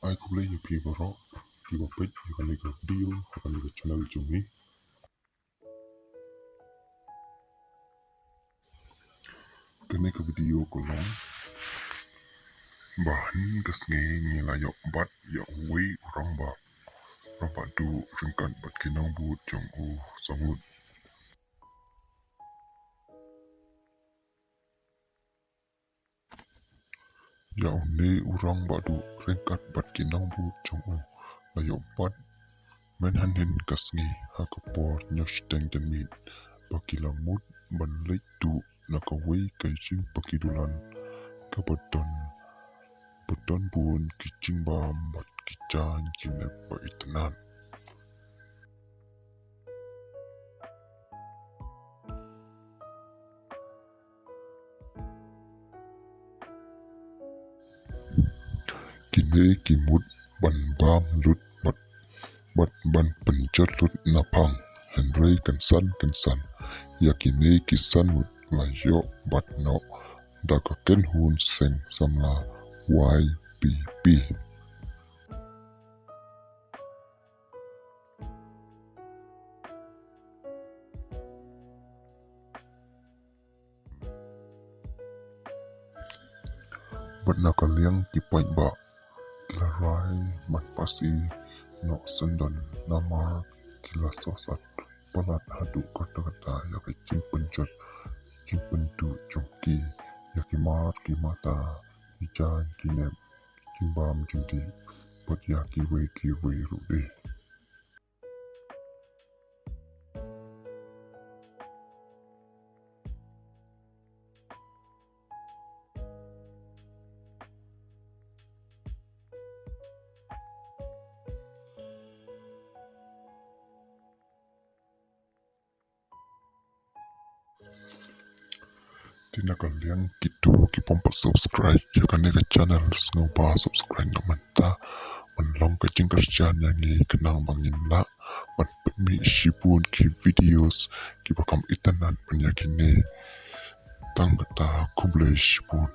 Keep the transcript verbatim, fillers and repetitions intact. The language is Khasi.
Ai khublei ïa phi baroh kiba peit ïa kane ka video ha kane ka channel jong ngi. Kane ka video ka long ba hynnin ka sngi ngi la ïoh bat ïa uwei u rangbah, rangbah duh ryngkat bad ki nongbud jong u sangud. Ïa une u rangbah duh ryngkat bad ki nongbud jong u la ïoh bat mynhynnin ka sngi ha ka por hynñiew shiteng janmiet ba ki la mut ban leit duh na kawei ka jingpaki dulan kaba don, ba don bun ki jingbam bad ki jaiñ ki nep ba itynnad. Kine ki mut ban bam lut bad, bad ban pynjot lut na phang, hynrei kynsan kynsan ïa kine ki san ngut la ïoh bat noh da ka kynhun seng samla Y P P. Bad na ka liang ki paidbah ki la rai ban pasi noh syndon namar ki la sosat palat haduh katta katta ïa ka jingpynjot jingpynduh jong ki ïa ki mar ki mata, ki jaiñ ki nep, ki jingbam jingdih bad ïa kiwei kiwei ruh de. Te na ka liang kito ki bym pat subscribe ïa kane ka channel, sngewbha subscribe noh mynta ban long ka jingkyrshan ïa ngi khnang ba ngin lah ban pynmih shibun ki videos kiba kham itynnad ban ïa kine. Tang kata, khublei shibun.